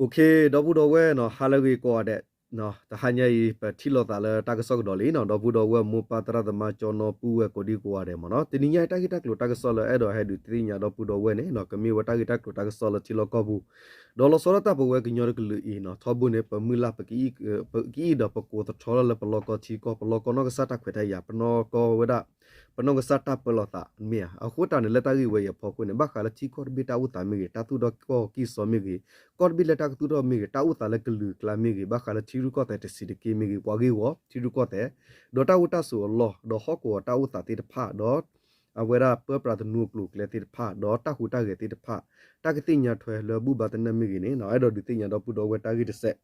Okay, ဒီပုၢ်ဒီဝဲၢ်နီၤ, ဟါလၢအဂ့ၤကိးဂၤဒဲး, တဟါညါအံၤ ပထံၣ်လိာ်သးလၢတၢ်ကစီၣ်ကဒီးလံနီၤ, ဒီပုၢ်ဒီဝဲၢ် မိၢ်ပၢ်သရၣ်သမါ ကၠီနီၢ်ပုၢ်ဝဲၢ်ကိးဒံကိးဂၤဒဲးမ့ၢ်နီၤ, တနံၤညါအံၤတၢ်ဂ့ၢ်တၢ်ကျိၤတၢ်ကစီၣ်လၢအဲၣ်ဒိးဟဲဒုးသ့ၣ်ညါဒီပုၢ်ဒီဝဲၢ်န့ၣ်နီၤ, ကမ့ၢ်ဝဲတၢ်ဂ့ၢ်တၢ်ကျိၤတၢ်ကစီၣ်လၢထံလီၢ်ကီၢ်ပူၤ, ဒီးလီၤဆီဒၣ်တၢ်ပဝဲကညီတကလုာ်အံၤနီၤ, ထီဘိန့ၣ် ပမုၢ်လၢ်ပ ပကအံၣ်ဒီးပကိးသထီလၢပလီၢ်ကီၢ်ထံကီၢ် ပလီၢ်ကီၢ်နီၢ်ကစၢ်တၢ်ခွဲးတၢ်ယာ် ပနီၢ်ကီၢ်ဝဲဒၣ် ပနီၢ်ကစၢ်တၢ်ပၢလီၤသးမ့ၢ်ဧါ. အဃိတၢ်န့ၣ် လၢတၢ်ဂ့ၢ်ဝဲအံၤအဖီခိၣ်န့ၣ် ဘၣ်ဃးလၢထံကီၢ်တဘ့ၣ်တၢ်အိၣ်သးမ့ၢ်ဂ့ၤ, တၢ်သူၣ်ထီၣ်ကီၢ်ကံၢ်စီမ့ၢ်ဂ့ၤ, ကီၢ်တဘ့ၣ်လၢတၢ်သူၣ်ထီၣ်မ့ၢ်ဂ့ၤ, တၢ်အိၣ်သးလၢကလုာ်ကျါမ့ၢ်ဂ့ၤ, ဘၣ်ဃးလၢထံရူၢ်ကီၢ်သဲးတဆံးတက့ၢ်မ့ၢ်ဂ့ၤ, ပှၤဂ့ၢ်ဂီၤထံရူၢ်ကီၢ်သဲး, ဒီးတၢ်အိၣ်တၢ်ဆိးအလီၢ်, ဒီးဟီၣ်ကဝီၤတၢ်အိၣ်သးသ့ၣ်တဖၣ်, ဒီး အဝဲဒၣ်ပၢပြးသနူအကျိၤအကျဲသ့ၣ်တဖၣ်, ဒီးတၢ်ဟူးတၢ်ဂဲၤသ့ၣ်တဖၣ်, တၢ်ကသ့ၣ်ညါထွဲလၢဘူၣ်ဘါသနၢၣ်မ့ၢ်ဂ့ၤန့ၣ် အဲၣ်ဒိးဒုးသ့ၣ်ညါဒီပုၢ်ဒီဝဲၢ်တၢ်ဂ့ၢ်တစဲး.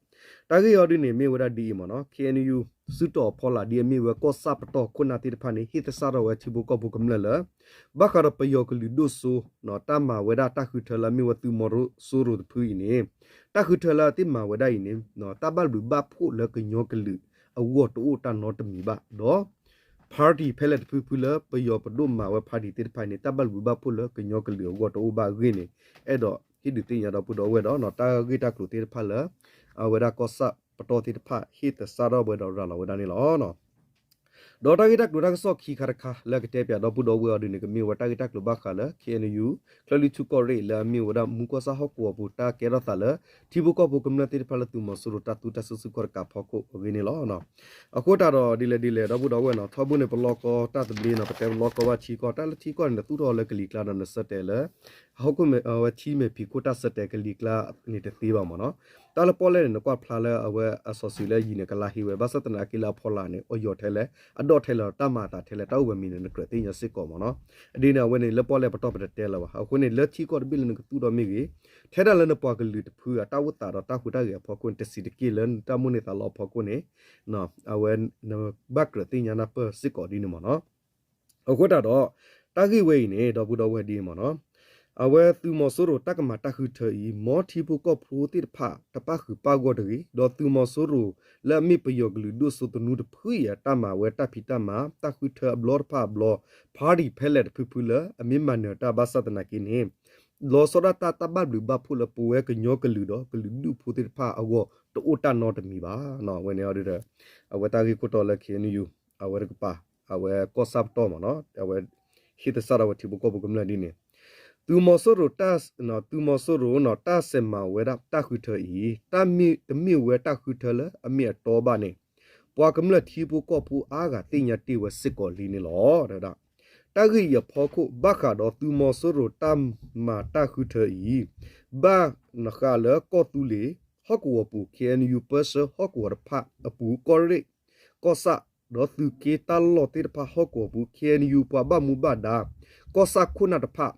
တၢ်ဂ့ၢ်အံၤဒ်န့ၣ် မ့ၢ်ဝဲဒၣ်ဒ်အံၤမ့ၢ်နီၤ, KNU စုတီၤအဖီလာ်ဒ်အမ့ၢ်ဝဲကီၢ်ဆၣ်ပတီၢ်ခိၣ်နၢ်သ့ၣ်တဖၣ်န့ၣ် ဟ့ၣ်သဆၣ်ထီၣ်ဝဲထံဖိကီၢ်ဖိကမျၢၢ်လၢ ဘၣ်ဃးဒီးပယီၤကလုာ်ဒိၣ်စိ တၢ်မၤဝဲဒၣ်တၢ်ဃုထၢလၢအမ့ၢ်ဝဲသုးမီၤစိရိၤတဖုအံၤန့ၣ်, တၢ်ဃုထၢလၢအသ့ၣ်မၤဝဲဒၣ်အံၤန့ၣ် တၢ်ဘၣ်ဘျုးဘၣ်ဖှိၣ်လၢကညီကလုာ်အဂီၢ်တအိၣ်တၢ်နီတမံၤဘၣ်, ဒီး party ဖဲလဲၣ်တဖုဖုလၢပယီၤပဒိၣ်မၤဝဲ party သ့ၣ်တဖၣ်န့ၣ် တၢ်ဘၣ်ဘျုးဘၣ်ဖှိၣ်လၢကညီကလုာ်အဂီၢ်တအိၣ်ဘၣ်အဂ့ၢ်န့ၣ် အဲၣ်ဒိးဟ့ၣ်ဒုးသ့ၣ်ညါဒီပုၢ်ဒီဝဲၢ်ဒီး တၢ်ဂ့ၢ်တၢ်ကျိၤသ့ၣ်တဖၣ်လၢ အဝဲဒၣ်ကီၢ်ဆၣ်ပတီၢ်သ့ၣ်တဖၣ် ဟ့ၣ်သဆၣ်ထီၣ်ဝဲဒီးရၤလီၤဝဲဒၣ်န့ၣ်လီၤ. ဒီးတၢ်ဂ့ၢ်တၢ်ကျိၤတၢ်ကစီၣ်ခံခါတခါလၢကတဲပၠးဒီပုၢ်ဒီဝဲၢ်အီၤဒ်န့ၣ် ကမ့ၢ်ဝဲတၢ်ဂ့ၢ်တၢ်ကျိၤဘၣ်ဃးလၢ KNU ကၠီၢ်လွံၢ်ထူၣ်ကီၢ်ရ့ၣ်လၢအမ့ၢ်ဝဲဒၣ်မူကီၢ်ဆၣ်ဟီၣ်ကဝီၤပူၤ တၢ်ကဲထီၣ်သးလၢ ထံဖိကီၢ်ဖိကမျၢၢ်သ့ၣ်တဖၣ်လၢသုးမီၤစိရိၤတၢ်သူတၢ်စုဆူၣ်ခီၣ်တကးဖီခိၣ်အဂ့ၢ်န့ၣ်လီၤ. အဃိတၢ်ဒီးဒ်လဲၣ်ဒ်လဲၣ် ဒီပုၢ်ဒီဝဲၢ်နီၤ, ထီဘိန့ၣ် ပလီၢ်ကီၢ်တၢ်သဘျ့နီၤ, ပတဲပလီၢ်ကီၢ်ဘၣ်ထံကီၢ်, တၢ်လၢထံကီၢ်န့ၣ် နသူၣ်ထီၣ်လၢကလံၤကျါဒီးနဆၢတဲာ်လၢ အဟီၣ်ခိၣ်မဲာ် အဝဲထံမဲာ်ဖံးခိၣ်တၢ်ဆၢတဲာ်ကလံၤကျါန့ၣ်တသ့ဘၣ်မ့ၢ်နီၤ. တၢ်လၢပီၣ်လဲၣ်န့ၣ် နကွၢ်ဖျါလၢအဝဲအစီၤစုၤလၢယံၤန့ၣ် ကလါဟ့ဝဲ, ဘၣ်ဆၣ်သနာ်က့လၢအဖီလာ်န့ၣ် အယိာ်ထဲလဲၣ်, အဒီၣ်ထဲလဲၣ်, တၢ်မၤအသးထဲလဲၣ်, တၢ်အိၣ်ဝဲမံၤန့ၣ် နကြၢးသ့ၣ်ညါစ့ၢ်ကီးမ့ၢ်နီၤ. ဒ်န့ၣ် အဝဲန့ၣ် လၢပီၣ်လဲၣ်ပတီၢ်ပတတဲလၢၤဘၣ်. အဃိန့ၣ် လၢထံကီၢ်တဘ့ၣ်လၢနကသူၣ်ထီၣ်မ့ၢ်ဂ့ၤ, ထဲဒၣ်လၢနပှၤကလုာ်တဖုအတၢ်အိၣ်သးဒီးတၢ်ဟူးတၢ်ဂဲၤအဖီခိၣ်န့ၣ် တဆံးတက့ၢ်လၢနတၢ်မိၣ်န့ၢ်သးလီအဖီခိၣ်န့ၣ် အဝဲနဘၣ်ကြၢးသ့ၣ်ညါနၢ်ပၢၢ်စ့ၢ်ကီးဒ်န့ၣ်မ့ၢ်နီၤ. အဃိတၢ်ဒီး တၢ်ဂ့ၢ်ဝဲအံၤန့ၣ် ဒီပုၢ်ဒီဝဲၢ်ဒ်အံၤမ့ၢ်နီၤ, အဝဲသုးမီၤစိရိၤတၢ်ကမၤတၢ်ဃုထၢအံၤ မ်ထံဖိကီၢ်ဖိသ့ၣ်တဖၣ်တပၣ်ဃုာ်ပၣ်ဂီၢ်တဂ့ၤ, ဒီးသုးမီၤစိရိၤလၢအမ့ၢ်ပယီၤကလုာ်ဒိၣ်စိသနူတဖုအံၤအတၢ်မၤဝဲတၢ်ဖံးတၢ်မၤ တၢ်ဃုထၢအဘျီတဖၣ်အဘျီ party ဖဲလဲၣ်တဖုဖုလၢအမ့ၢ်မၤနၢၤတၢ်ဘၣ်ဆၣ်သနာ်က့န့ၣ် လီၤဆီဒၣ်တၢ်တၢ်ဘၣ်ဘျုးဘၣ်ဖှိၣ်လၢပဝဲကညီကလုာ်ဒီးကလုာ်ဒူၣ်ဖိသ့ၣ်တဖၣ်အဂီၢ်တအိၣ်တၢ်နီတမံၤဘၣ်. အဝဲန့ၣ်ဒီး အဝဲတၢ်ဂ့ၢ်ခိၣ်တီလၢ KNU အဝဲတကပၤ အဝဲကီၢ်ဆၣ်ပတီၢ်မ့ၢ်နီၤ အဝဲဟ့ၣ်သဆၣ်ထီၣ်ဝဲထံဖိကီၢ်ဖိကမျၢၢ်ဒ်န့ၣ် သုးမီၤစိရိၤ သုးမီၤစိရိၤနီၤ တၢ်ဆဲးမၤဝဲဒၣ်တၢ်ဃုထၢအံၤ တမ့ၢ်ဝဲတၢ်ဃုထၢလၢအမ့ၢ်အတီဘၣ်န့ၣ် ပှၤကမျၢၢ်ထံဖိကီၢ်ဖိအါဂၤသ့ၣ်ညါတ့ၢ်ဝဲစ့ၢ်ကီးလံန့ၣ်လီၤ. တၢ်ဂ့ၢ်အံၤအဖီခိၣ် ဘၣ်ဃးဒီးသုးမီၤစိရိၤတၢ်မၤတၢ်ဃုထၢအံၤ ဘၣ်နဃးလၢကီၢ်သူလ့ၤဟီၣ်ကဝီၤပူၤ KNU ပၢဆှၢဟီၣ်ကဝီၤတဖၣ်အပူၤ ကီၢ်ရ့ၣ် ကီၢ်ဆၣ် ဒီးသုးက့တၢ်လီၢ်သ့ၣ်တဖၣ်ဟီၣ်ကဝီၤပူၤ KNU ပှၤဘၣ်မူဘၣ်ဒါ ကီၢ်ဆၣ်ခိၣ်နၢ်တဖၣ်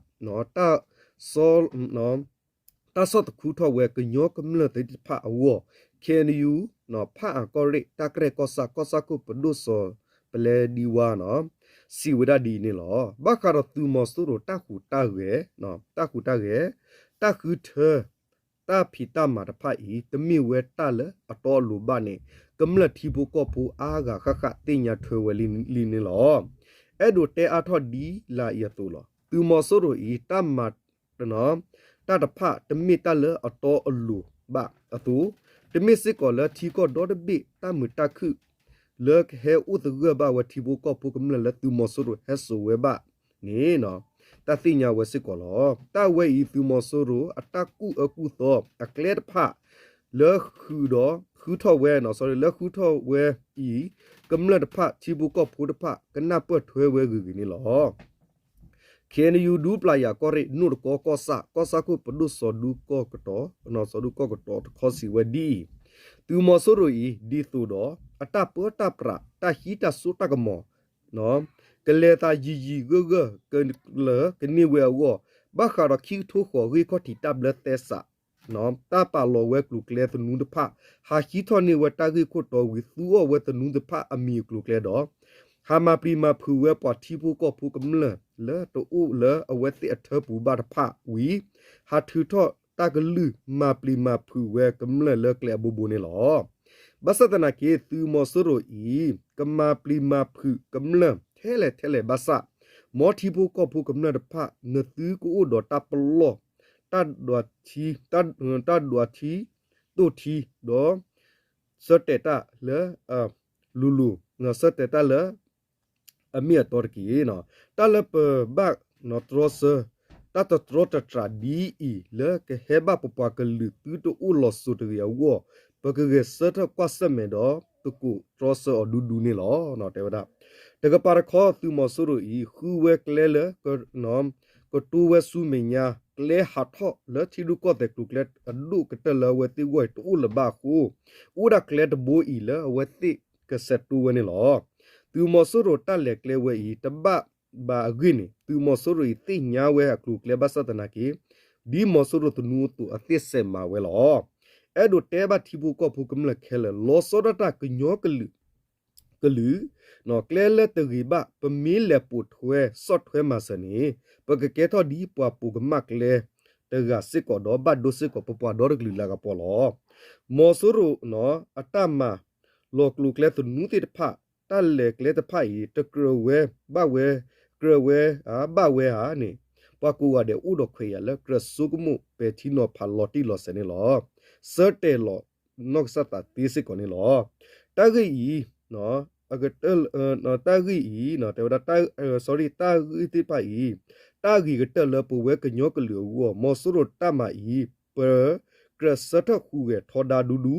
တၢ်ဆီၣ်သခူထီၣ်ဝဲကညီကမျၢၢ်သ့ၣ်တဖၣ်အဂီၢ် KNU ဖၣ်အၣ်ကီၢ်ရ့ၣ် တၢ်ကရဲၣ်ကီၢ်ဆၣ် ကီၢ်ဆၣ်ခိၣ်ပဒိၣ်စီၤပလဲဒံဝါ စံးဝဲဒၣ်ဒ်အံၤန့ၣ်လီၤ. ဘၣ်ဃးဒီးသုးမီၤစိရိၤတၢ်ဟူးတၢ်ဂဲၤ တၢ်ဟူးတၢ်ဂဲၤ တၢ်ဃုထၢ တၢ်ဖံးတၢ်မၤတဖၣ်အံၤ တမ့ၢ်ဝဲတၢ်လၢအတီအလိၤဘၣ်န့ၣ် ကမျၢၢ်ထံဖိကီၢ်ဖိအါဂၤဃၣ်ဃၣ်သ့ၣ်ညါထွဲဝဲလံန့ၣ်လီၤ. အဲၣ်ဒိးတဲအါထီၣ်ဒ်လာ်အံၤအသိးလီၤ. သုးမီၤစိရိၤအံၤ တၢ်မၤ တၢ်တဖၣ်တမ့ၢ်တၢ်လၢအတီအလိၤဘၣ်အသိး, တမ့ၢ်စ့ၢ်ကီးလၢထံကီၢ်ဒီတဘ့ၣ်တၢ်မုာ်တၢ်ခုၣ် လၢကဟဲအိၣ်သဂၢၢ်ဘၣ်ဝဲထံဖိကီၢ်ဖိကမျၢၢ်လၢသုးမီၤစိရိၤဟဲစိာ်ဝဲဘၣ်န့ၣ် တၢ်သ့ၣ်ညါဝဲစ့ၢ်ကီးလီၤ. တၢ်ဝဲအံၤ သုးမီၤစိရိၤအတၢ်ကူၣ်အၢကူၣ်သီအကျဲတဖၣ် လၢဃုာ်ဒီး ဃုထီၣ်ဝဲ လၢဃုထီၣ်ဝဲအံၤ ကမျၢၢ်တဖၣ် ထံဖိကီၢ်ဖိတဖၣ် ကနၢ်ပၢၢ်ထွဲဝဲဂ့ၤဂ့ၤန့ၣ်လီၤ. KNU ဒူပျၢ်ယၤကီၢ်ရ့ၣ် နိၣ်တကီကီၢ်ဆၣ် ကီၢ်ဆၣ်ခိၣ်ပဒိၣ်စီၤဒူကီၢ်ကတီၤ စီၤဒူကီၢ်ကတီၤတခီစံးဝဲဒ်အံၤ, သုးမီၤစိရိၤအံၤ ဒ်သိးဒီး အတၢ်ပၢတၢ်ပြး တၢ်ဟံးတၢ်စိတၢ်ကမီၤ ကလဲၤသးယံာ်ယံာ်ဂၢၢ်ဂၢၢ် ကလၢာ်ကန့ၢ်ဝဲအဂီၢ်, ဘၣ်ဃးဒီးခံကထိဃီၤဂ့ၢ်ခီၣ်ထံးတၢ်ဘျၢသဲစး တၢ်ပာ်လီၤဝဲကျိၤကျဲသနူတဖၣ်, ဟးဟံးထီၣ်န့ၢ်ဝဲတၢ်ဂ့ၢ်ခိၣ်တီဝံၤ သူအီၣ်ဝဲသနူတဖၣ်အမံၤအကျိၤကျဲဒီး ဟးမၤပျံၤမၤဖုးဝဲပှၤထံဖိကီၢ်ဖိကမျၢၢ် လၢတအိၣ်လၢအဝဲသ့ၣ်အထၢပူၤဘၣ်တဖၣ်ဝံၤ ဟးထုးထီၣ်တၢ်ကလုၢ် မၤပျံၤမၤဖုးဝဲကမျၢၢ်လၢကျဲအဘိဘိန့ၣ်လီၤ. ဘၣ်ဆၣ်သနာ်က့ သုးမီၤစိရိၤအံၤ ကမၤပျံၤမၤဖုးကမျၢၢ်ထဲလဲၣ်ထဲလဲၣ်ဘၣ်ဆၣ်, မ်ထံဖိကီၢ်ဖိကမျၢၢ်တဖၣ် နသုကအိၣ်ဒီးတၢ်ပလီၢ် တၢ်ဒွးထံ တၢ်ဒွးထံ တိၢ်ထံဒီး ဆၢတဲာ်တၢ်လၢ လူၤလူၤ ဆၢတဲာ်တၢ်လၢ အမ့ၢ်အတီတက့ၢ်. တၢ်လၢပဘၣ်တြီဆၢ တၢ်တတြီတတြၢ်ဒ်အံၤ လၢကဟဲဘၣ်ပပှၤကလုာ်သုတအိၣ်လီၤစိၤတဂ့ၤအဂီၢ် ပကဂဲၤဆၢထၢၣ်ကွၢ်ဆၢၣ်မဲာ်ဒီး သကိးတြီဆၢအီၤဒူဒူန့ၣ်လီၤ. တဲဝဲဒၣ် တကပၤတခီ သုးမီၤစိရိၤအံၤ ဃုဝဲကျဲလၢ ကတိဝဲဆူမဲာ်ညါ ကျဲဟးထီၣ်လၢထံရူၢ်ကီၢ်သဲးကျိၤကျဲအဒိၣ်ကတၢၢ်လၢအဝဲသ့ၣ်ဂီၢ်အံၤတအိၣ်လၢၤဘၣ်အဃိ အိၣ်ဒၣ်ကျဲတဘိအံၤလၢအဝဲသ့ၣ်ကဆဲးတိဝဲန့ၣ်လီၤ. သုးမီၤစိရိၤတၢ်လဲၤကျဲဝဲအံၤ တဘၣ်ဘၣ်အဂ့ၢ်န့ၣ် သုးမီၤစိရိၤအံၤသ့ၣ်ညါဝဲအကျိၤကျဲဘၣ်ဆၣ်သနာ်က့ ဒ်မီၤစိရိၤသနူအသိးအသ့ၣ်စဲးမၤဝဲလီၤ. အဲၣ်ဒိးတဲဘၣ်ထံဖိကီၢ်ဖိကမျၢၢ်ခဲလၢာ် လီၤဆီဒၣ်တၢ်ကညီကလုာ် ကလုာ် ကျဲလၢတဂ့ၤဘၣ် ပမ့ၢ်လဲၤပိာ်ထွဲဆီၣ်ထွဲမၤစၢၤန့ၣ် ပကကဲထီၣ်ဒ်ပှၤပိာ်ကမၣ်ကျဲတဂၤစ့ၢ်ကီးဒီး ဘၣ်ဒိစ့ၢ်ကီးပပှၤဒီတကလုာ်လၢအကပီၤလီၤ. မီၤစိရိၤ အတၢ်မၤလီၤကျိၤကျဲသနူသ့ၣ်တဖၣ် တၢ်လဲၤကျဲတဖၣ်အံၤ တကြၢးဝဲဘၣ်ဝဲ ကြၢးဝဲ ဘၣ်ဝဲဧါန့ၣ် ပှၤကိးဂၤဒဲးအိၣ်ဒီးခွဲးယာ်လၢကြၢးဆိကမိၣ်ပဲာ်ထံနီၤဖးလီၤတံၢ်လီၤဆဲးန့ၣ်လီၤ. ဆၢတဲာ်လီၤနီၢ်ကစၢ်သးသ့စ့ၢ်ကီးန့ၣ်လီၤ. တၢ်ဂ့ၢ်အံၤ တၢ်ဂ့ၢ်အံၤ တဲဝဲဒၣ် sorry တၢ်ဂ့ၢ်သ့ၣ်တဖၣ်အံၤ တၢ်ဂ့ၤကတၢၢ်လၢပဝဲကညီကလုာ်အဂီၢ် မီၤစိရိၤတၢ်မၤအံၤ ပကြၢးဆၢထၢၣ်ဟူးဂဲၤထီဒါဒူဒူ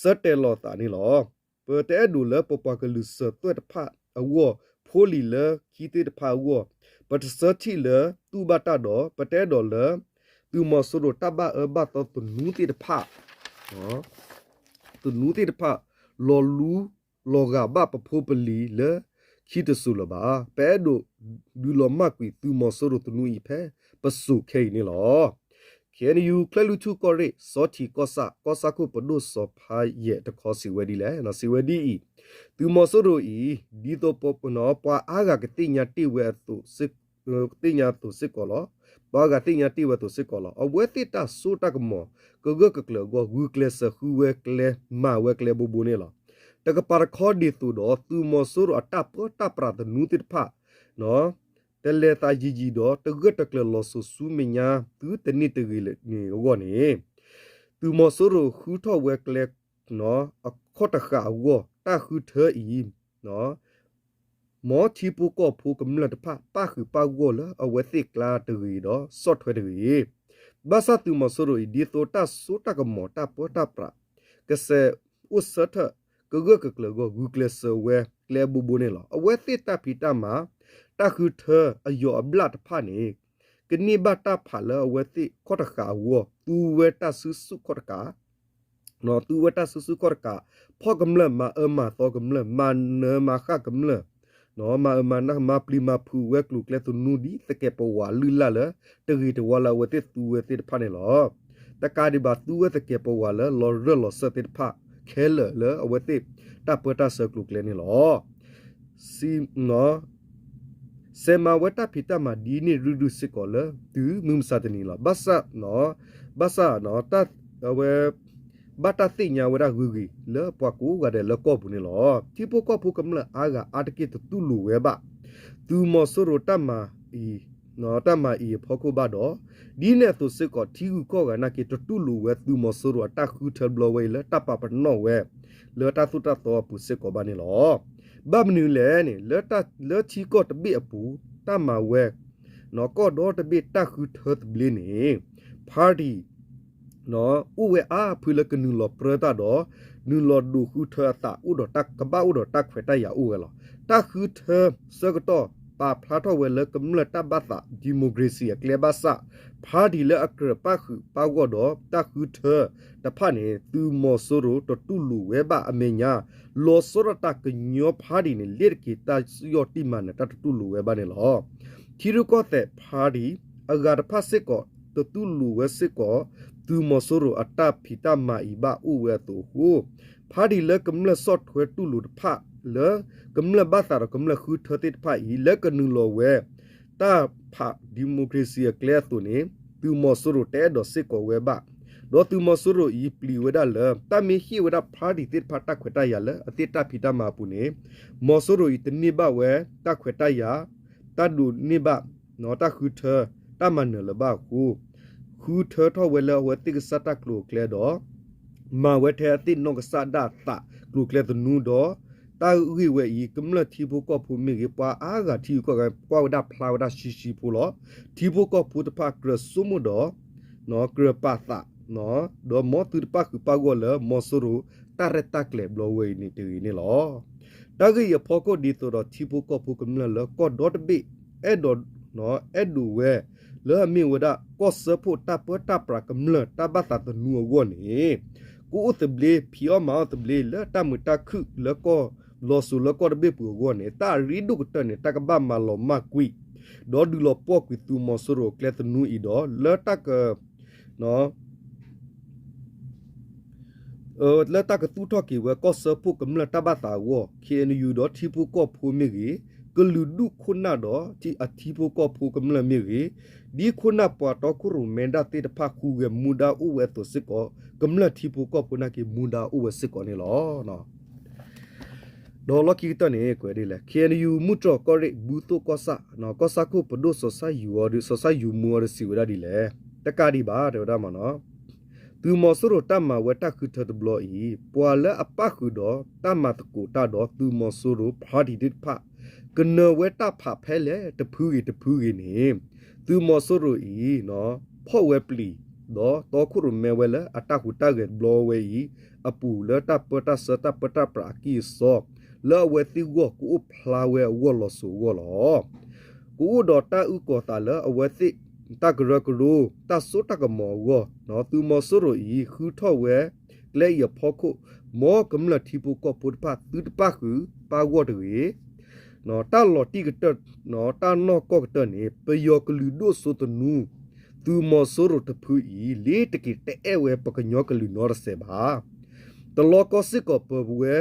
ဆၢတဲာ်လီၤသးန့ၣ်လီၤ. ပတအဲၣ်ဒိးလၢပပှၤကလုာ်စၢၤသွဲၣ်တဖၣ်အဂီၢ် ဖိလံၤလၢခံသ့ၣ်တဖၣ်အဂီၢ် ပတဆၢထံၣ်လၢသူၣ်ဘၣ်တၢ်ဒီး ပတအဲၣ်ဒိးလၢ သုးမီၤစိရိၤတၢ်ဘၣ်အၢဘၣ်သီသနူသ့ၣ်တဖၣ် သနူသ့ၣ်တဖၣ် လီၤလူလီၤဂာ်ဘၣ်ပဖိပလံၤလၢခံတစိၤလၢၤဘၣ်. ပအဲၣ်ဒိးဒုးလီၤမၢ်ကွံာ်သုးမီၤစိရိၤသနူအံၤဖဲပစိၤခဲအံၤန့ၣ်လီၤ. ခ့ၣ်အဲၣ်ယူၣ် ကၠဲၣ်လွံၢ်ထူၣ်ကီၢ်ရ့ၣ် စီၤထံးကီၢ်ဆၣ် ကီၢ်ဆၣ်ခိၣ်ပဒိၣ်စီၤဖါယဲၢ်တခီစံးဝဲဒ်လဲၣ်, စံးဝဲဒ်အံၤ, သုးမီၤစိရိၤအံၤ ဒ်သိးပပှၤအါဂၤကသ့ၣ်ညါတ့ၢ်ဝဲအသိး သ့ၣ်ညါအသိးစ့ၢ်ကီးလီၤ. ပှၤအါဂၤသ့ၣ်ညါတ့ၢ်ဝဲအသိးစ့ၢ်ကီးလီၤ. အဝဲသ့ၣ်တၢ်စိတၢ်ကမီၤ ကဂၢၢ်ကကျၢၤအဂီၢ် ဂုာ်ကျဲးစၢးဃုဝဲကျဲ မၤဝဲကျဲဘိဘိန့ၣ်လီၤ. တကပၤတခီဒ်သိးဒီး သုးမီၤစိရိၤအတၢ်ပၢတၢ်ပြးသနူသ့ၣ်တဖၣ် တလဲၤသးယံၤယံၤဒီး တဂၢၢ်တကျၢၤလီၤစိၤဆူမဲာ်ညါ သုတန့ၢ်တဂ့ၤန့ၣ်အဂီၢ်န့ၣ် သုးမီၤစိရိၤဃုထီၣ်ဝဲကျဲ အခီၣ်တဃာ်အဂီၢ် တၢ်ဃုထၢအံၤ မ်ထံဖိကီၢ်ဖိကမျၢၢ်တဖၣ် ပၣ်ဃုာ်ပၣ်ဂီၢ်လၢအဝဲသ့ၣ်ကျါတဂ့ၤဒီး ဆီၣ်ထွဲတဂ့ၤ. ဘၣ်ဆၣ်သုးမီၤစိရိၤအံၤ ဒ်သိးတၢ်စိတၢ်ကမီၤ တၢ်ပၢတၢ်ပြး ကစဲးအိၣ်ဆၢထၢၣ် ကဂၢၢ်ကကျၢၤအဂီၢ် ဂုာ်ကျဲးစၢးဝဲကျဲဘိဘိန့ၣ်လီၤ. အဝဲသ့ၣ်တၢ်ဖံးတၢ်မၤ တၢ်ဃုထၢအယီၤအဘျၣ်တဖၣ်န့ၣ် ကန့ၢ်ဘၣ်တၢ်ဖးလၢအဝဲသ့ၣ်ခီၣ်တဃာ်အဂီၢ် သူဝဲတၢ်စုဆူၣ်ခီၣ်တကး သူဝဲတၢ်စုဆူၣ်ခီၣ်တကး, ဖီၣ်ကမျၢၢ် မၤအၢမၤသီကမျၢၢ်, မၤနၢၤမၤဃၣ်ကမျၢၢ်, မၤအၢမၤနၢ် မၤပျံၤမၤဖုးဝဲကျိၤကျဲသနူဒ်သကဲးပဝးလုၢ်လၢ်လၢ တဂ့ၤတဝါလၢအဝဲသ့ၣ်သူဝဲသ့ၣ်တဖၣ်န့ၣ်လီၤ. တကးဒံးဘၣ်သူဝဲသကဲးပဝးလၢလီၤရၢၢ်လီၤစၢၢ်သ့ၣ်တဖၣ် ခဲလၢာ်လၢအဝဲသ့ၣ်တၢ်ပၢတၢ်ဆှၢကျိၤကျဲန့ၣ်လီၤ. စဲးမၤဝဲတၢ်ဖံးတၢ်မၤဒ်န့ၣ်ရုၢ်ရုၢ်စ့ၢ်ကီးလၢ တုၤမုၢ်မဆါတနံၤလီၤ. ဘၣ်ဆၣ် ဘၣ်ဆၣ် အဝဲ ဘၣ်တၢ်သ့ၣ်ညါဝဲဒၣ်ဂ့ၤဂ့ၤလၢပှၤကိးဂၤဒဲးလၢကီၢ်ပူၤန့ၣ်လီၤ. ထံဖိကီၢ်ဖိကမျၢၢ်အါဂၤအါတက့ၢ်တတူၢ်လိာ်ဝဲဘၣ် သုးမီၤစိရိၤတၢ်မၤအံၤ တၢ်မၤအံၤအဖီခိၣ်ဘၣ်ဒီး ဒ်န့ၣ်အသိးစ့ၢ်ကီး ထံဂုၤကီၢ်ဂၤနာ်က့ တတူၢ်လိာ်ဝဲသုးမီၤစိရိၤအတၢ်ဃုထၢဘျီဝဲအံၤလၢတၢ်ပာ်ပနီၣ်ဝဲ လၢတၢ်သိၣ်တၢ်သီအပူၤစ့ၢ်ကီးဘၣ်န့ၣ်လီၤ. ဘၣ်မနုၤလဲၣ်န့ၣ် လၢထံကီၢ်တဘ့ၣ်အပူၤ တၢ်မၤဝဲ ကီၢ်ဒီတဘ့ၣ်တၢ်ဃုထၢသဘျ့န့ၣ် party အိၣ်ဝဲအါဖုလၢကနုာ်လီၤပြၢတၢ်ဒီး နုာ်လီၤဒိးဃုထၢအသးအိၣ်ဒီး ကဘၣ်အိၣ်ဒီးတၢ်ခွဲးတၢ်ယာ်အိၣ်ဝဲလီၤ. တၢ်ဃုထၢဆၢကတီၢ် ပာ်ဖျါထီၣ်ဝဲလၢကမျၢၢ်တၢ်ဘၣ်သး democracy အကျဲဘၣ်ဆၣ် party လၢအကြၢးပၣ်ဃုာ်ပၣ်ဂီၢ်ဒီးတၢ်ဃုထၢတဖၣ်န့ၣ် သုးမီၤစိရိၤတတူၢ်လိာ်ဝဲဘၣ်အမဲာ်ညါ လီၤဆီဒၣ်တၢ်ကညီ party န့ၣ် လ့ၣ်တက့ၤတၢ်ယီၢ်တံၢ်မၤနၢၤတၢ်တတူၢ်လိာ်ဝဲဘၣ်န့ၣ်လီၤ. ထံရူၢ်ကီၢ်သဲး party အဂၤတဖၣ်စ့ၢ်ကီး တတူၢ်လိာ်ဝဲစ့ၢ်ကီး သုးမီၤစိရိၤအတၢ်ဖံးတၢ်မၤအံၤဘၣ်အိၣ်ဝဲအသိးအဃိ party လၢကမျၢၢ်ဆီၣ်ထွဲတူၢ်လိာ်တဖၣ် လၢကမျၢၢ်ဘၣ်သးဒီးကမျၢၢ်ဃုထၢသ့ၣ်တဖၣ်အံၤ လၢကနုာ်လီၤဝဲ တၢ်ဖး democracy အကျဲအသိးန့ၣ် သုးမီၤစိရိၤတအဲၣ်ဒိးစ့ၢ်ကီးဝဲဘၣ်. ဒီးသုးမီၤစိရိၤအံၤပျံၤဝဲဒၣ်လၢ တၢ်မ့ၢ်ဟ့ၣ်ဝဲဒၣ် party သ့ၣ်တဖၣ်တၢ်ခွဲးတၢ်ယာ်လၢအသ့ၣ်တၢ်ဖံးတၢ်မၤအပူၤန့ၣ် မီၤစိရိၤအံၤတန့ၢ်ဘၣ်ဝဲတၢ်ခွဲးတၢ်ယာ် တၢ်ဒိးန့ၢ်ဘၣ် တၢ်ဃုထၢ တၢ်မၤနၢၤလၢၤဘၣ်အဃိ ဃုထၢထီၣ်ဝဲလၢအဝဲသ့ၣ်ကစၢ်တၢ်ကျိၤအကျဲဒီး မၤဝဲထဲအသ့ၣ်နီၣ်ကစၢ်ဒၣ်သးကျိၤကျဲသနူဒီး တၢ်ဂ့ၢ်ဝဲအံၤ ကမျၢၢ်ထံဖိကီၢ်ဖိမ့ၢ်ဂ့ၤ ပှၤအါဂၤထံဂုၤကီၢ်ဂၤ ကွၢ်ဝဲဒၣ်ဖျါဝဲဒၣ်ဆှံဆှံဖိလီၤ. ထံဖိကီၢ်ဖိတဖၣ်ကြၢးဆိကမိၣ်ဒီး ကြၢးပာ်သး ဒီးမ်သုတပၣ်ဃုာ်ပၣ်ဂီၢ်လၢမီၤစိရိၤတၢ်ရဲၣ်တၢ်ကျဲၤဘျီဝဲအံၤန့ၣ်တဂ့ၤန့ၣ်လီၤ. တၢ်ဂ့ၢ်အံၤအဖီခိၣ်ဒ်သိးဒီးထံဖိကီၢ်ဖိကမျၢၢ်လၢကီၢ်ဒီတဘ့ၣ် အဲၣ်ဒိး အဲၣ်ဒိးဝဲ လၢအမ့ၢ်ဝဲဒၣ် ကီၢ်စၢဖှိၣ်တၢ်ပၢတၢ်ပြးကမျၢၢ်တၢ်ဘၣ်သးသနူအဂီၢ်န့ၣ် ကအိၣ်သဘျ့ ဖံးအီၣ်မၤအီၣ်သဘျ့လၢတၢ်မုာ်တၢ်ခုၣ်လၢကီၢ်လီၤစိၤလၢကီၢ်တဘ့ၣ်ပူၤအဂီၢ်န့ၣ် တၢ်အရ့ဒိၣ်ကတၢၢ်န့ၣ် တၢ်ကဘၣ်မၤလီၤမၢ်ကွံာ် ဒီးဒုးလီၤပှီၢ်ကွံာ်သုးမီၤစိရိၤကျဲသနူအံၤဒီး လၢတၢ်က လၢတၢ်ကသူၣ်ထီၣ်က့ၤဝဲကီၢ်စၢဖှိၣ်ကမျၢၢ်တၢ်ဘၣ်သးအဂီၢ် KNU ဒီးထံဖိကီၢ်ဖိမ့ၢ်ဂ့ၤ, ကလုာ်ဒူၣ်ခိၣ်နၢ်ဒီးအထံဖိကီၢ်ဖိကမျၢၢ်မ့ၢ်ဂ့ၤ, ဒ်ခိၣ်နၢ်ပှၤတီခိၣ်ရိၣ်မဲဒၣ်သ့ၣ်တဖၣ်ဃုဂဲၤမူဒါအိၣ်ဝဲအသိးစ့ၢ်ကီး ကမျၢၢ်ထံဖိကီၢ်ဖိနာ်က့မူဒါအိၣ်ဝဲစ့ၢ်ကီးန့ၣ်လီၤ. ဒီးလီၢ်ခံကတၢၢ်န့ၣ် ကွဲးဒ်လဲၣ် KNU မုၢ်တြီၢ်ကီၢ်ရ့ၣ် ဘူးသိၣ်ကီၢ်ဆၣ်, ကီၢ်ဆၣ်ခိၣ်ပဒိၣ်စီၤဆၣ်ယူၤအီၤဒီး စီၤဆၣ်ယူၤမူအီၤဒီးစံးဝဲဒၣ်ဒ်လဲၣ်, တကးဒံးဘၣ် တဲဝဲဒၣ်မ့ၢ်နီၤ, သုးမီၤစိရိၤတၢ်မၤဝဲတၢ်ဃုထၢတဘျီအံၤ ပှၤလၢအပၣ်ဃုာ်ဒီးတၢ်မၤသကိးတၢ်ဒီးသုးမီၤစိရိၤဖါတံၢ်သ့ၣ်တဖၣ် ကနၢၤဝဲတၢ်ဖးဖဲလဲၣ်တဖုဂ့ၤတဖုဂ့ၤန့ၣ် သုးမီၤစိရိၤအံၤ ဖီၣ်ဝဲပျံၤ ဒီးတီခိၣ်ရိၣ်မဲဝဲလၢအတၢ်ဟူးတၢ်ဂဲၤတဘျီဝဲအံၤ အပူၤလၢတၢ်ပၢတၢ်ဆှၢတၢ်ပၢတၢ်ပြးအကံၢ်အစီ လၢအဝဲသ့ၣ်ဂီၢ်ကအိၣ်ဖျါဝဲအဂီၢ်လီၤစိၤအဂီၢ်လီၤ. ကအိၣ်ဒီးတၢ်အုၣ်ကီၤသးလၢအဝဲသ့ၣ်တၢ်ကရၢကရိ တၢ်စိတၢ်ကမီၤအဂီၢ် သုးမီၤစိရိၤအံၤ ဃုထီၣ်ဝဲကျဲအံၤအဖီခိၣ် မ်ကမျၢၢ်ထံဖိကီၢ်ဖိတဖၣ် သုတပၣ်ဃုာ်ပၣ်ဂီၢ်တဂ့ၤ တၢ်လီၤတံၢ်ကတၢၢ် တၢ်နီၢ်ကီၢ်ကတၢၢ်န့ၣ် ပယီၤကလုာ်ဒိၣ်စိသနူ သုးမီၤစိရိၤတဖုအံၤ လ့ၤတက့ၤတအဲၣ်ဝဲပကညီကလုာ်နီတစဲးဘၣ်. တလီၤကီစ့ၢ်ကီးပဝဲ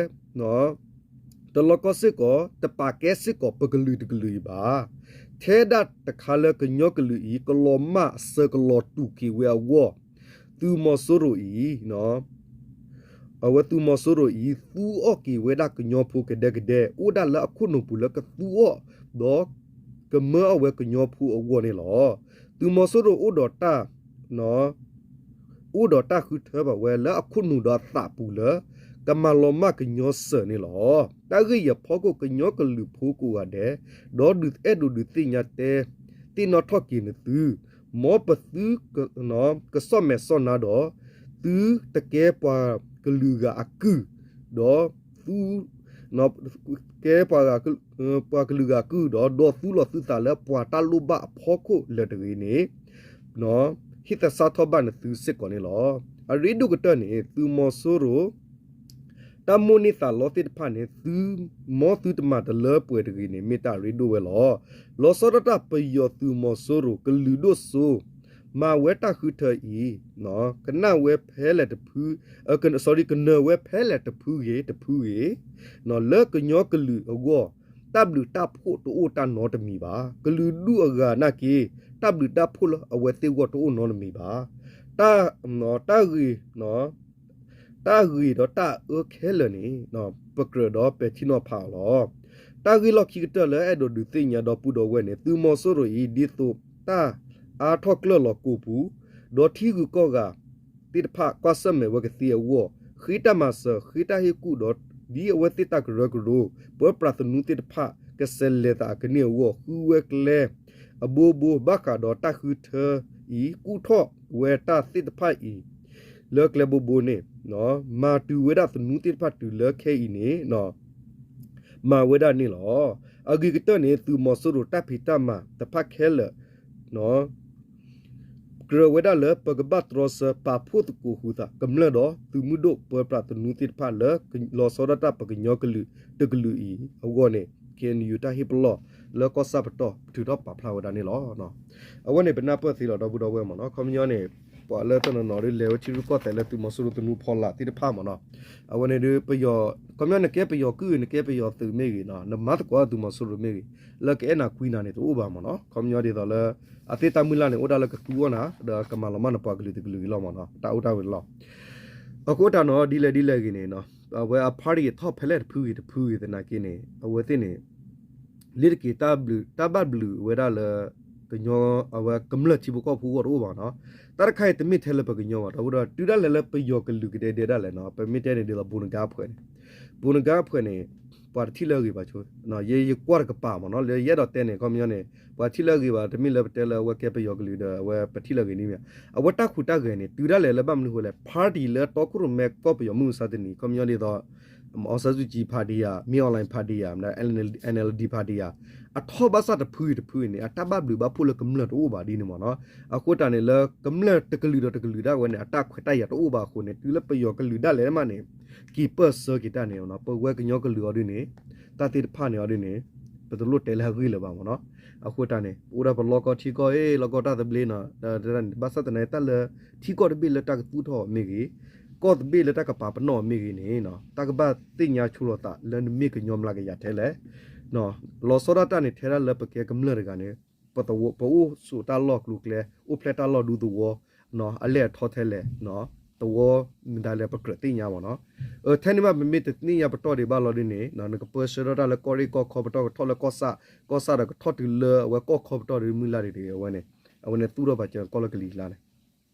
တလီၤကီစ့ၢ်ကီး တပာ်ကဲစ့ၢ်ကီးပကလုာ်တကလုာ်အံၤဘၣ်. ထဲဒၣ်တခါလၢကညီကလုာ်အံၤ ကလီၤမၢ်အဆၢကလီၤတူာ်က့ၤဝဲအဂီၢ် သုးမီၤစိရိၤအံၤ အဝဲသုးမီၤစိရိၤအံၤ သူအီၣ်က့ၤဝဲဒၣ်ကညီဖိကဒဲကဒဲ အိၣ်ဒၣ်လၢအခိၣ်နူာ်ပူၤလၢကသူအီၣ် ဒီးကမၢအီၣ်ဝဲကညီဖိအဂီၢ်န့ၣ်လီၤ. သုးမီၤစိရိၤအိၣ်ဒီးတၢ် အိၣ်ဒီးတၢ်ဃုထၢဘၣ်ဝဲလၢအခိၣ်နူာ်ဒီးအသးပူၤလၢ ကမၤလီၤမၢ်ကညီစၢၤန့ၣ်လီၤ. တၢ်ဂ့ၢ်အံၤအဖီခိၣ် ကညီကလုာ်ဖိကိးဂၤဒဲး ဒီးဒုးအဲၣ်ဒိးဒုးသ့ၣ်ညါတဲ သ့ၣ်နီၣ်ထီၣ်က့ၤနသု မ်ပသု ကဆီၣ်မဲာ်ဆီၣ်နါဒီး သုတကဲပှၤကလုာ်ဂၤအကုၢ် ဒီးသု ကဲပှၤ ပှၤကလုာ်ဂၤကုၢ်ဒီး ဒီးသူလီၤသုသးလၢပှၤတၢ်လိၣ်ဘၣ်အဖီခိၣ်လၢာ်တဂ့ၤန့ၣ် ဟ့ၣ်သဆၣ်ထီၣ်ဘၣ်နသုစ့ၢ်ကီးန့ၣ်လီၤ. အရ့ဒိၣ်ကတၢၢ်န့ၣ် သုးမီၤစိရိၤ တၢ်မိၣ်န့ၢ်သးလီသ့ၣ်တဖၣ်န့ၣ် သု မ်သုတမၤတလၢပှဲၤတဂ့ၤန့ၣ် မ့ၢ်တၢ်အရ့ဒိၣ်ဝဲလီၤ. လီၤဆီဒၣ်တၢ်ပယီၤသုးမီၤစိရိၤကလုာ်ဒိၣ်စိ မၤဝဲတၢ်ဃုထၢအံၤ ကနၣ်ဝဲဖဲလဲၣ်တဖု sorry ကနၢၤဝဲဖဲလဲၣ်တဖုဂ့ၤတဖုဂ့ၤ လၢကညီကလုာ်အဂီၢ် တၢ်ဘျုးတၢ်ဖှိၣ်တအိၣ်တၢ်နီတမံၤဘၣ်. ကလုာ်ဒူၣ်အဂၤနာ်က့ တၢ်ဘျုးတၢ်ဖှိၣ်လၢအဝဲသ့ၣ်ဂီၢ်တအိၣ်နီတမံၤဘၣ်. တၢ် တၢ်ဂ့ၤ တၢ်ဂ့ၤဒီးတၢ်အၢခဲလၢာ်န့ၣ် ပကြၢးဒီးပဲာ်ထံနီၤဖးအီၤလီၤ. တၢ်ဂ့ၢ်လီၢ်ခံကတၢၢ်လၢအဲၣ်ဒိးဒုးသ့ၣ်ညါဒီပုၢ်ဒီဝဲၢ်န့ၣ် သုးမီၤစိရိၤအံၤ ဒ်သိးတၢ်အါထီၣ်ကျၢၢ်လီၤကိးပူၤ ဒီးထံဂုၤကီၢ်ဂၤသ့ၣ်တဖၣ်ကွၢ်ဆၢၣ်မဲာ်ဝဲကသ့အဂီၢ် ဃ့တၢ်မၤစၢၤ ဃ့တၢ်ဟ့ၣ်ကူၣ်ဒီး ဒ်အဝဲသ့ၣ်တၢ်ကရၢကရိ ပၢပြးသနူသ့ၣ်တဖၣ် ကဆဲးလဲၤသးအကန့ၢ်အဂီၢ် ဃုဝဲကျဲ အဘိဘိ ဘၣ်ဃးဒီးတၢ်ဃုထၢအံၤ ကူၣ်ထီၣ်ဝဲတၢ်သ့ၣ်တဖၣ်အံၤ လၢကျဲဘိဘိန့ၣ် မၤတုၤဝဲဒၣ်သနူသ့ၣ်တဖၣ်တုၤလၢခဲအံၤန့ၣ် မၤဝဲဒၣ်န့ၣ်လီၤ. အဂ့ၤကတၢၢ်န့ၣ် သုးမီၤစိရိၤတၢ်ဖံးတၢ်မၤတဖၣ်ခဲလၢာ် ကြၢးဝဲဒၣ်လၢပကဘၣ်တြီဆၢပာ်ဖှိၣ်သကိးဃုာ်သး ကမျၢၢ်ဒီးသုးမုၢ်ဒိၣ်ပၢပြးသနူသ့ၣ်တဖၣ်လၢ လီၤဆီဒၣ်တၢ်ပကညီကလုာ်တကလုာ်အံၤအဂီၢ်န့ၣ် KNU တၢ်ဟ့ၣ်ပလီၢ်လၢကီၢ်ဆၣ်ပတီၢ် ထုးထီၣ်ပာ်ဖျါဝဲဒၣ်န့ၣ်လီၤ. အဝဲန့ၣ်ပနၢ်ပၢၢ်သ့လီၤ ဒီပုၢ်ဒီဝဲၢ်မ့ၢ်နီၤ ခီပညီန့ၣ် ပှၤလၢတနီၤနီၤဒ်လဲၤဝဲထံရူၢ်ကီၢ်သဲးလၢသုးမီၤစိရိၤသနူ ဖီလာ် သ့ၣ်တဖၣ်မ့ၢ်နီၤ အဝဲန့ၣ်ဒီး ခီပညီနကဲပယီၤကုၢ် နကဲပယီၤသုးမ့ၢ်ဂ့ၤနီၤ နမၤသကိးသုးမီၤစိရိၤမ့ၢ်ဂ့ၤ လၢကအဲၣ်နၤကွံနၤန့ၣ် တအိၣ်ဘၣ်မ့ၢ်နီၤ ခီပညီဒ်သိးလၢ အသ့ၣ်တၢ်မုၢ်လၢ်န့ၣ် အိၣ်ဒၣ်လၢကသူအီၣ်နၤ ဒီးကမၤလီၤမၢ်နပှၤကလုာ်တကလုာ်အံၤလီၤမ့ၢ်နီၤ တၢ်အိၣ်တၢ်ဝဲလီၤ. အဃိတၢ်နီၤ ဒ်လဲၣ်ဒ်လဲၣ်ဂ့ၤန့ၣ် အဝဲအ party အထီၣ်ဖဲလဲၣ်တဖုဂ့ၤတဖုဂ့ၤသနာ်က့န့ၣ် အဝဲသ့ၣ်န့ၣ် လ့ၤတက့ၤတၢ်ဘၣ်ဘျုးဝဲဒၣ်လၢ ကညီအဝဲကမျၢၢ်ထံဖိကီၢ်ဖိအဂီၢ်တအိၣ်ဘၣ်နီၤ. တၢ်တခါအံၤတမ့ၢ်ထဲလၢပကညီဘၣ် ဒီပုၢ်ဒီဝဲၢ် တုၤဒၣ်လဲာ်လၢပယီၤကလုာ်ကဒဲဒဲဒၣ်လဲာ်နီၤ ပမ့ၢ်တဲန့ၣ်ဒ်သိး ဘိနကါဖှဲးန့ၣ် ဘိနကါဖှဲးန့ၣ် ပှၤတထံၣ်လၢအဂ့ၤဘၣ်ဆိ, ယဲယကွၢ်တကပၤမ့ၢ်နီၤ လၢယအဲၣ်ဒိးတဲန့ၣ် ခီပညီန့ၣ် ပှၤထံၣ်လၢအဂ့ၤဘၣ် တမ့ၢ်လၢပတဲလၢအဝဲကဲပယီၤကလုာ်ဒီး အဝဲပထံၣ်လၢအဂ့ၤန့ၣ်မ့ၢ် အဝဲတၢ်ဟူးတၢ်ဂဲၤန့ၣ် တုၤဒၣ်လဲာ်လၢဘၣ်မနုၤအဃိလဲၣ် party လၢတီခိၣ်ရိၣ်မဲကီၢ်ပယီၤမုၢ်မဆါတနံၤ ခီပညီဒ်သိး အောင်ဆန်းစုကြည် ဖါဒံယၤ မင်းအောင်လှိုင် ဖါဒံယၤ မ့ၢ် NLD ဖါဒံယၤ အထီၣ်ဘၣ်ဆၣ်တဖုအံၤတဖုအံၤန့ၣ် အတၢ်ဘၣ်ဘျုးဘၣ်ဖှိၣ်လၢကမျၢၢ်တအိၣ်ဘၣ်ဒ်န့ၣ်မ့ၢ်နီၤ. အဃိတၢ်န့ၣ် လၢကမျၢၢ်တကလုာ်ဒီးတကလုာ်ဒၣ်ဝဲန့ၣ် အတၢ်ခွဲးတၢ်ယာ်တအိၣ်ဘၣ်အဃိန့ၣ် တုၤလၢပယီၤကလုာ်ဒၣ်လဲာ်မးန့ၣ် က့ၤပၢၢ်ဆၢက့ၤတၢ်န့ၣ် ပဝဲကညီကလုာ်အီၤဒ်န့ၣ် တၢ်သ့ၣ်တဖၣ်န့ၣ်အီၤဒ်န့ၣ် ပတလိၣ်တဲလၢအဂ့ၢ်လၢၤဘၣ်မ့ၢ်နီၤ. အဃိတၢ်န့ၣ် ပအိၣ်ဒၣ်ပလီၢ်ကီၢ်ထံကီၢ်အ့ၣ် လီၢ်ကီၢ်တၢ်သဘျ့နီၤ ဘၣ်ဆၣ်သနာ်က့ တၢ်လၢထံကီၢ်တဘ့ၣ်လၢတၢ်ကသူၣ်ထီၣ်အီၤမ့ၢ်ဂ့ၤ, ကီၢ်တဘ့ၣ်လၢတၢ်ကပာ်ပနီၣ်အီၤမ့ၢ်ဂ့ၤန့ၣ် တၢ်ကဘၣ်သ့ၣ်ညါဆိလိာ်သးလၢနမ့ၢ်ကညီမျးကယၤထဲလဲၣ် လီၤဆီဒၣ်တၢ်န့ၣ် ထဲဒၣ်လၢပကဲကမျၢၢ်တဂၤန့ၣ် ပအိၣ်ဆိးတၢ်လီၢ်ကျိၤကျဲ အိၣ်ဖျဲၣ်တၢ်လီၢ်ဒူသဝီ အလဲၣ်အထီထဲလဲၣ် သဝီမတၤလဲၣ် ပကြၢးသ့ၣ်ညါမ့ၢ်နီၤ. ထဲန့ၣ်ဘၣ် ပမ့ၢ်တသ့ၣ်ညါပတီၢ်ဒံးဘၣ်လီၤဒ်န့ၣ် နကပၢဆှၢထီၣ်တၢ်လၢကီၢ်ရ့ၣ်ကီၢ်ခီပတီၢ် ကထီၣ်လၢကီၢ်ဆၣ် ကီၢ်ဆၣ်ဒီးကထီၣ်တုၤလၢအဝဲကီၢ်ခီပတီၢ်ဒ်မုၢ်လၢ်ဒ်အဝဲန့ၣ် အဝဲန့ၣ်သူၣ်ထီၣ်ပာ်စၢၤကီၢ်လၢကလံၤကျါန့ၣ်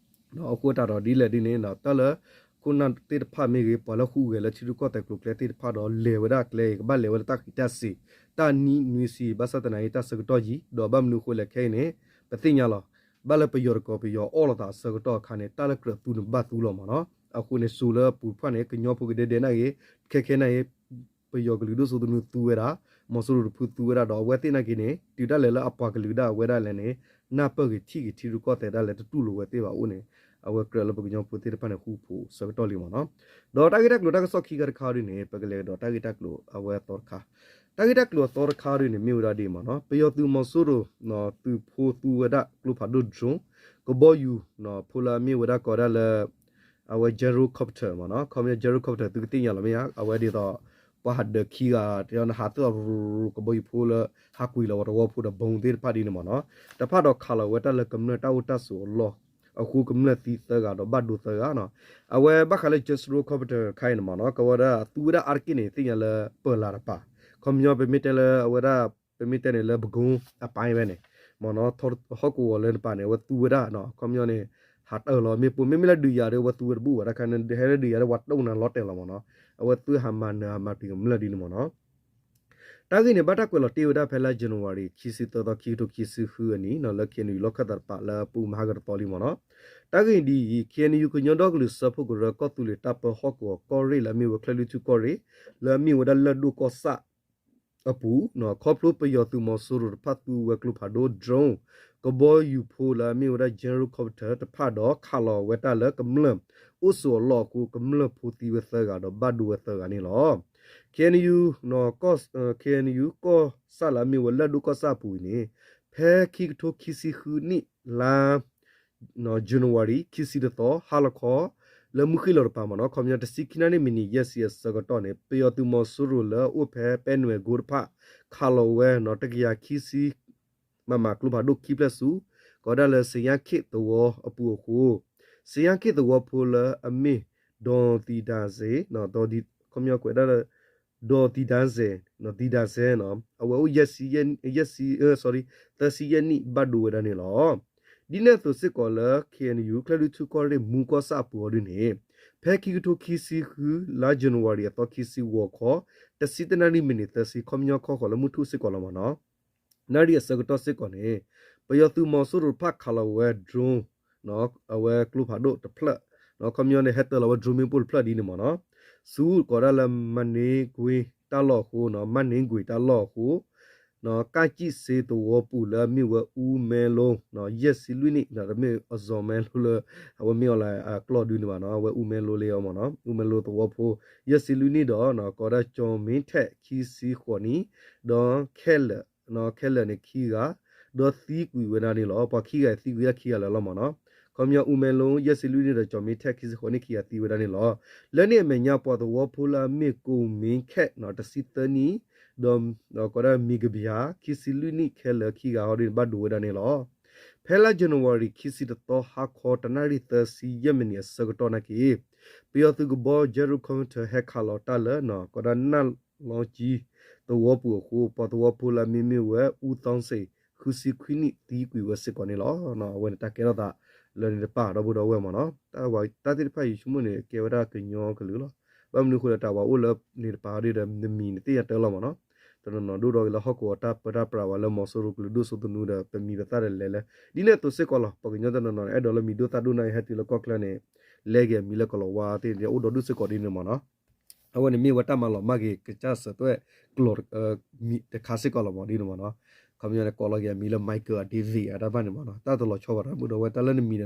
အဃိတၢ်ဒီးဒ်လဲၣ်ဒ်န့ၣ် တၢ်လၢခိၣ်နၢ်သ့ၣ်တဖၣ်မ့ၢ်ဂ့ၤ ပှၤလၢဟူးဂဲၤလၢထံရူၢ်ကီၢ်သဲးကျိၤကျဲသ့ၣ်တဖၣ်ဒီး လဲၤဝဲဒၣ်ကျဲအံၤ ကဘၣ်လဲၤဝဲလၢတၢ်ဃံးတၢ်စ့ၤ တၢ်နံၣ်နွံဆံ ဘၣ်ဆၣ်သနာ်က့ တၢ်ဆၢကတီၢ်ယံၤ ဒီးဘၣ်မနုၤအဃိလဲၣ်ခဲအံၤန့ၣ် ပသ့ၣ်ညါလီၤ. ဘၣ်လၢပယီၤတကီၢ်ပယီၤအီၣ်လိာ်သးအဆၢကတီၢ်အခါန့ၣ် တၢ်လၢကြၢးသူန့ၣ်ဘၣ်သူလီၤမ့ၢ်နီၤ. အဃိန့ၣ် စိၤလၢပူၤတဖၣ်န့ၣ် ကညီဖိကဒဲဒဲနာ်က့ ခဲခဲနာ်က့ ပယီၤကလုာ်ဒိၣ်စိသနူသူဝဲဒၣ် မီၤစိရိၤတဖုသူဝဲဒၣ်ဒီး အဝဲသ့ၣ်နာ်က့န့ၣ် တုၤဒၣ်လဲာ်လၢအပှၤကလုာ်ဒၣ်ဝဲဒၣ်လဲၣ်န့ၣ် နၢ်ပၢၢ်ဂ့ၤထံၣ်ဂ့ၤထံရူၢ်ကီၢ်သဲးဒၣ်လဲၣ် တတူၢ်လိာ်ဝဲသ့ၣ်ဘၣ်အိၣ်န့ၣ် အဝဲကြၢးလၢပကညီဖိသ့ၣ်တဖၣ်န့ၣ် ဃူဖိးဆၢကတီၢ်လံမ့ၢ်နီၤ. ဒီးတၢ်ဂ့ၢ်တၢ်ကျိၤတၢ်ကစီၣ်ခံခါတခါဒ်န့ၣ် ပကလဲၤကဒီးတၢ်ဂ့ၢ်တၢ်ကျိၤအဝဲအသီတခါ တၢ်ဂ့ၢ်တၢ်ကျိၤအသီတခါဒ်န့ၣ် မ့ၢ်ဝဲဒၣ်ဒ်မ့ၢ်နီၤ ပယီၤသုးမီၤစိရိၤ သုးဖိသူဝဲဒၣ်ကျိဖးဒိၣ် drone ကဘီယူၤ ဖိလၢအမ့ၢ်ဝဲဒၣ်ကိးဒၣ်လၢ အဝဲ gyrocopter မ့ၢ်နီၤ ခီပညီ gyrocopter သုကသ့ၣ်ညါလီၤမ့ၢ်ဧါ အဝဲဒ်သိး ပှၤဟးဒၢးခံဂၤ တဲနဟးသၢ ကဘီယူၤဖိလၢ ဟးကွံာ်လီၤဝဲသဝီဖိဒီး bomb သ့ၣ်တဖၣ်ဒ်န့ၣ်မ့ၢ်နီၤ တဖၣ်ဒီးခးလီၤဝဲတၢ်လၢကမျၢၢ်တၢ်အိၣ်တၢ်ဆိးအလီၢ် အဃိကမျၢၢ်သံသၢဂၤဒီးဘၣ်ဒိသၢဂၤနီၤ အဝဲဘၣ်ဃးလၢ gyrocopter ခါအံၤန့ၣ်မ့ၢ်နီၤ ကဝဲဒၣ်သူဝဲဒၣ်အါတက့ၢ်န့ၣ် သ့ၣ်ညါလၢပၢၤလၤတပၤ ခီပညီပမ့ၢ်တဲလၢအဝဲဒၣ် ပမ့ၢ်တဲန့ၣ်လၢပကိအပၢ်ဝဲန့ၣ် မ့ၢ်နီၤ ဟီၣ်ကဝီၤလၢတပၤန့ၣ် အဝဲသူဝဲဒၣ် ခီပညီန့ၣ် ဟးတၢၢ်လီၤမ့ၣ်ပိၢ် မ့မ့ၢ်လၢဒုးယၤဒီး အဝဲသူဝဲတဘူၣ်ဘၣ် တၢ်ခါန့ၣ် ဟဲလၢဒုးယၤဒီး ပှၤတိၢ်နၤလီၤတဲာ်လီၤမ့ၢ်နီၤ အဝဲသူဟးမၤနၢၤဟးမၤပျံၤကမျၢၢ်ဒ်န့ၣ်မ့ၢ်နီၤ တၢ်ဂ့ၢ်န့ၣ် ဘၣ်တၢ်ကွဲးလီၤတ့ၢ်ဝဲဒၣ်ဖဲလါ January ခံဆံသၢသီ ခံကထိခံဆံဃုအနံၤ လၢ K N U လီၢ်ခၢၣ်သးတပၤလၢအပူၤမဟါကတသီလံမ့ၢ်နီၤ တၢ်ဂ့ၢ်ဒ်အံၤ K N U ကညီဒီကလုာ်စၢဖှိၣ်ကရၢ ကီၢ်သူလ့ၤတၢ်ပၢဟီၣ်ကဝီၤကီၢ်ရ့ၣ်လၢအမ့ၢ်ဝဲ ချၢၣ်လွံၢ်ထူၣ်ကီၢ်ရ့ၣ် လၢအမ့ၢ်ဝဲဒၣ်လၢၢ်ဒိၣ်ကီၢ်ဆၣ် အပူၤ ခီဖျိပယီၤသုးမီၤစိရိၤတဖၣ်သူဝဲကျိဖးဒိၣ် drone ကဘီယူၤဖိလၢအမ့ၢ်ဝဲဒၣ် gyrocopter တဖၣ်ဒီး ခးလီၤဝဲတၢ်လၢကမျၢၢ်အိၣ်ဆိးအလီၢ်အဃိ ကမျၢၢ်ဖိသံဝဲသၢဂၤဒီးဘၣ်ဒိဝဲသၢဂၤန့ၣ်လီၤ. K N U K N U ကီၢ်ဆၣ်လၢအမ့ၢ်ဝဲလၢၢ်ဒိၣ်ကီၢ်ဆၣ်အပူၤအံၤန့ၣ် ဖဲခံကထိခံဆံဃုနံၣ်လါ January ခံဆံတသီ ဟါလီၤခီ လၢမုၢ်ဃ့ၢ်လီၤတပၤမ့ၢ်နီၤ ခီပညီတဆံခံနၣ်ရံၣ်မံးနံးယဲၢ်ဆံအဆၢကတီၢ်န့ၣ် ပယီၤသုးမီၤစိရိၤလၢအအိၣ်ဖဲပဲနွယ်ကုန်းတဖၣ် ခးလီၤဝဲနီၤ တကယၤခံဆံ မမ ကျိဖးဒိၣ်ခံဖျၢၣ်ဆူ ကိးဒၣ်လၢ စယါခ့ၣ်သဝီအပူၤအဃိ စယါခ့ၣ်သဝီဖိလၢအမ့ၢ် ဒီးသံဒါစဲ ခီပညီကွဲးဒၣ်လၢ ဒီးသံဒါစဲ သံဒါစဲ အဝဲအိၣ်ယဲၢ်ဆံ ယဲၢ်ဆံ သၢဆံယဲၢ်နံၣ်ဘၣ်ဒိဝဲဒၣ်န့ၣ်လီၤ. ဒ်န့ၣ်အသိးစ့ၢ်ကီးလၢ K N U ချၢၣ်လွံၢ်ထူၣ်ကီၢ်ရ့ၣ်မူကီၢ်ဆၣ်အပူၤအီၤဒ်န့ၣ် ဖဲခံကထိခံဆံဃု လါ January အသီခံဆံဂီၤခီ တဆံတၢနၣ်ရံၣ်မံးနံးသၢဆံ ခီပညီခီဃီၤလၢမုၢ်ထူၣ်စ့ၢ်ကီးလီၤမ့ၢ်နီၤ နၣ်ရံၣ်အဆၢကတီၢ်စ့ၢ်ကီးန့ၣ် ပယီၤသုးမီၤစိရိၤတဖၣ်ခးလီၤဝဲ drone အဝဲကျိဖးဒိၣ်တဖျၢၣ် ခီပညီန့ၣ် ဟဲတၢၤလီၤဝဲ drone မ့ၣ်ပိၢ်တဖျၢၣ်ဒ်န့ၣ်မ့ၢ်နီၤ ဆူကိးဒၣ်လၢ မန့ကွ့တၢ်လီၢ်အဃိ မန့ကွ့တၢ်လီၢ်အဃိ ကၣ်စံၣ်စ့သဝီပူၤလၢအမ့ၢ်ဝဲအူမဲလိ ယဲၢ်ဆံလွံၢ်နံၣ် တမ့ၢ်အစီၤမဲလိလၢ အဝဲမ့ၢ်အီၤလၢအကျီၢ်ဒုန့ၣ်ဘၣ်နီၤ အဝဲအူမဲလိလံအီၤမ့ၢ်နီၤ အူမဲလိသဝီဖိ ယဲၢ်ဆံလွံၢ်နံၣ်ဒီး ကိးဒၣ်ကၠီၤမ့ထဲး ခံဆံဃိးနံၣ် ဒီးခဲလၢာ် ခဲလၢာ်န့ၣ်ခံဂၤ ဒီးသံကွံာ်ဝဲဒၣ်န့ၣ်လီၤ. ပှၤခံဂၤသံကွံာ်ဒၣ်ခံဂၤလၢာ်လီၤမ့ၢ်နီၤ ခီပညီအူမဲလိ ယဲၢ်ဆံလွံၢ်နံၣ်ဒီးကၠီၤမ့ထဲး ခံဆံဃိးနံၣ်ခံဂၤသံဝဲဒၣ်န့ၣ်လီၤ. လၢန့ၣ်အမဲာ်ညါပှၤသဝီဖိလၢအမ့ၢ်ကိးမ့ခဲ တဆံသၢနံၣ် ဒီး ကိးဒၣ်မံၤကဘျါ ခံဆံလွံၢ်နံၣ်ခဲလၢာ်ခံဂၤဟီဒ်န့ၣ်ဘၣ်ဒိဝဲဒၣ်န့ၣ်လီၤ. ဖဲလါ January ခံဆံတသီ ဟါခီတနၣ်ရံၣ်သၢဆံယဲၢ်မံးနံးအဆၢကတီၢ်နာ်က့ ပယီၤသုးကဘီ gyrocopter ဟဲခးလီၤတၢ်လၢ ကိးဒၣ်နၢ်လီကၠံသဝီပူၤအဃိ ပှၤသဝီဖိလၢအမ့ၢ်မ့ၢ်ဝဲ အူသီစ့ၣ် ခံဆံခွံနံၣ်သံကွံာ်ဝဲစ့ၢ်ကီးန့ၣ်လီၤ. အဝဲန့ၣ်တၢ်ကဲထီၣ်သးလၢန့ၣ်တပၤ ဒီပုၢ်ဒီဝဲၢ်မ့ၢ်နီၤ. တၢ်သ့ၣ်တဖၣ်ယဆိကမိၣ်န့ၣ် ကဲဝဲဒၣ်ကညီကလုာ်လီၤ. ဘၣ်မနုၤအဃိလဲၣ် တၢ်ဝၤအိၣ်လၢန့ၣ်တပၤဒ်ဒီး နမံၤနသ့ၣ်ညါတၢ်လီၤမ့ၢ်နီၤ. တနီၤနီၤဒိၣ်ဒီးလၢဟီၣ်ကဝီၤတၢ်ပၢတၢ်ပြးဝဲလၢမီၤစိရိၤကလုာ်ဒိၣ်စိသနူဒီး ပမံၤပသၣ်ဒီးလဲၤလၢ ဒ်န့ၣ်အသိးစ့ၢ်ကီးလီၤ. ပှၤကညီတနီၤနီၤန့ၣ် အဲၣ်ဒိးလၢမံၤဒိၣ်သၣ်ဒိၣ်န့ၣ်ဟဲတုၤလၢကီၢ်ချၢန့ၣ် လဲက့ၤအမံၤလၢကလီၤဝါသ့ၣ်န့ၣ် အိၣ်ဒီးဒူၣ်စ့ၢ်ကီးဒ်န့ၣ်မ့ၢ်နီၤ. အဝဲန့ၣ်မ့ၢ်ဝဲတၢ်မၤလီၤမၢ်က့ၤကစၢ်စၢၤသွဲၣ်ကျိာ် တခါစ့ၢ်ကီးလီၤမ့ၢ်ဒ်န့ၣ်မ့ၢ်နီၤ. ခီပညီန့ၣ် ကိးလီၤက့ၤအမံၤလၢ Michael အ David အတၢ်ဘၣ်န့ၣ်မ့ၢ်နီၤ. တၢ်တလီၤဆီဘၣ်ဒီပုၢ်ဒီဝဲၢ် တၢ်လၢနမံၤဒီး